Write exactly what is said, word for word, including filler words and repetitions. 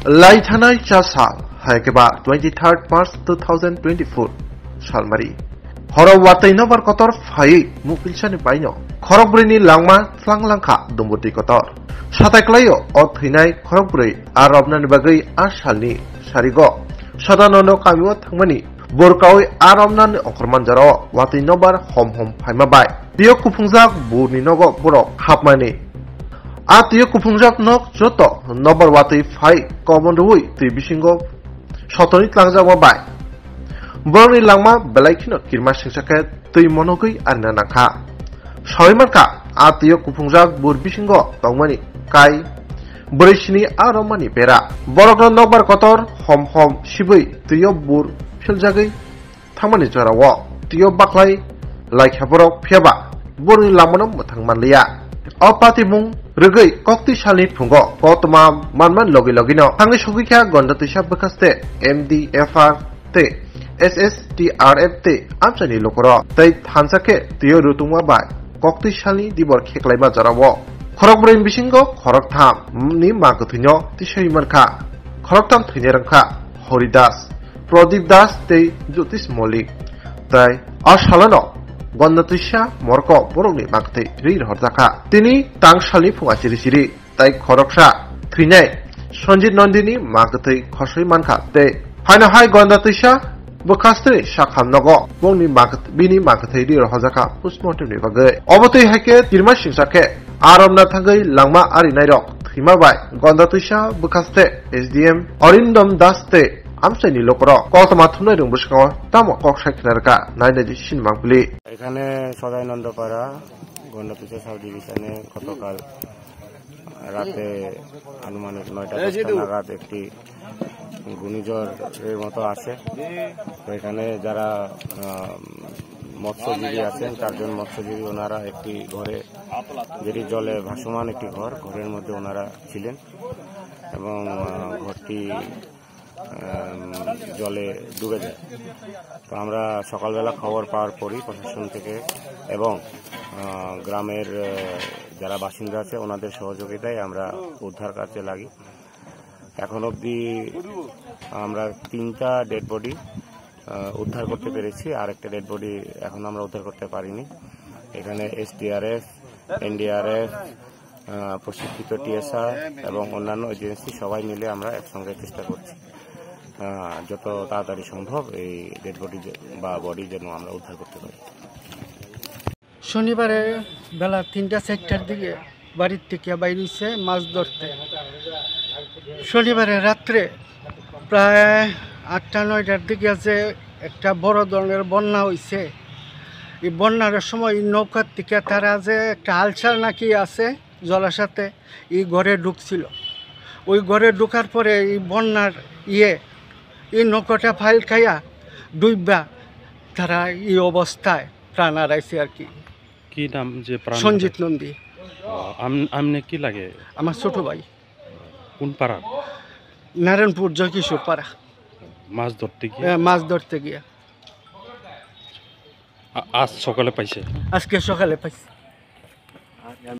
Lai thanai cha sal, hai khe ba twenty third March two thousand twenty-four salmari. Horo watwi nobar kotor phaiwi mupilsani baino khorokbrwini langma tlang langkha dumbutwi kotor. Satai klaio o thwinai khorokbrwi a romnani bagwi a salni sarigo Sodanando kamio thangmani borkawi a romnani ongkhorman jorao watwi nobar hom hom phaima bai. Twiyo kuphungjak burni nogo borok hapmani. A twiyo kuphungjak nok joto nobar watwi phai kobon rwui twi bisingo sotoni tlangjakma bai. Borokni langma belai kheno kirma singsa khe twi monogwi arina nangkha. Sawi mankha a twiyo kuphungjak bur bisingo tongmani kai bwrwi sini a romani bera. Borokno nokbar kotor hom hom sibwi twiyo bur philjagwi thangmani jorao twiyo baklai laikha borok, phiyaba borokni lamano mwthang manliya. O patimung rwgwi koktwi salni phungo koktwma manmani logi logino thangwi sogwikha Gonda Twisa bwkhaste M D F R tei S S T R F tei amchaini lukurok tei thansa khe twiyo rutungma bai koktwi salni dibor kheklaima jorao khorokbrwi bisingo khoroktham ni ma kwthwino tisai mankha. Khoroktham thwinai rwngkha Hori Das, Pradip Das tei Jyotish Maulik. Tai a salano Gonda Twisa morko borokni ma kwthwi rwi rohorjakha. Tini tang salni phung achiri chiri tai khoroksa thwinai Sanjit Nandini ma kwthwi khosoi mankha tei haino hai Gonda Twisa bwkhastwi sakham nogo bongni ma kwth-, bini ma kwthwi rwi rohorjakha postmortem ni bagwi. Obo twi hai khe kirma singsa khe a romna thangwi langma arinairok thwima bai Gonda Twisa bwkhaste S D M Arindam Das tei amchaini lukurok koktwma thumnai rwng bwskango tamo kok sai khna rwkha nainai di sinimang pili. এখানে সদাইনন্দপাড়া গণ্ডাতুষা সাব ডিভিশনে গতকাল রাতে আনুমানিক নয়টা দশটা নাগাদ একটি ঘূর্ণিঝড়ের মতো আসে। তো এখানে যারা আহ, মৎস্যজীবী আছেন, চারজন মৎস্যজীবী, ওনারা একটি ঘরে যেটি জলে ভাসমান একটি ঘর, ঘরের মধ্যে ওনারা ছিলেন এবং আহ, ঘরটি আহ, জলে ডুবে যায়। তো আমরা সকালবেলা খবর পাওয়ার পরই প্রশাসন থেকে এবং আহ, গ্রামের আহ, যারা বাসিন্দা আছে ওনাদের সহযোগিতায় আমরা উদ্ধার কাজে লাগি। এখন অবধি আমরা তিনটা ডেড বডি উদ্ধার করতে পেরেছি, আর একটা ডেড বডি এখন আমরা উদ্ধার করতে পারিনি। এখানে এসডিআরএফ, এনডিআরএফ, প্রশিক্ষিত টিএসআর এবং অন্যান্য এজেন্সি সবাই মিলে আমরা একসঙ্গে চেষ্টা করছি আহ, যত তাড়াতাড়ি সম্ভব এই ডেড বডি বা বডি যেন আমরা উদ্ধার করতে পারি। শনিবারে বেলা তিনটা চারটার দিকে বাড়ির থেকে বাইর হইছে মাছ ধরতে। শনিবারে রাত্রে প্রায় আটটা নয়টার দিকে যে একটা বড় ধরনের বন্যা হইছে, এই বন্যার সময় এই নৌকার থেকে তারা যে একটা আলসার নাকি আছে জলাশাতে, এই ঘরে ঢুকছিল। ওই ঘরে ঢুকার পরে এই বন্যার ইয়ে, এই নৌকাটা ফাইল খাইয়া ডুববা তারা এই অবস্থায় প্রাণ হারাইছে আর কি। কি নাম যে প্রাণ সঞ্জিত হারাইছে? নন্দী। ও, আম-, আমনে কি লাগে? আমার ছোট ভাই। কোন পাড়ার? নারায়ণপুর জয়কিশোর পাড়া। মাছ ধরতে গিয়ে? হ্যাঁ, মাছ ধরতে গিয়া। আ-, আজ সকালে পাইছে? আজকে সকালে পাইছে।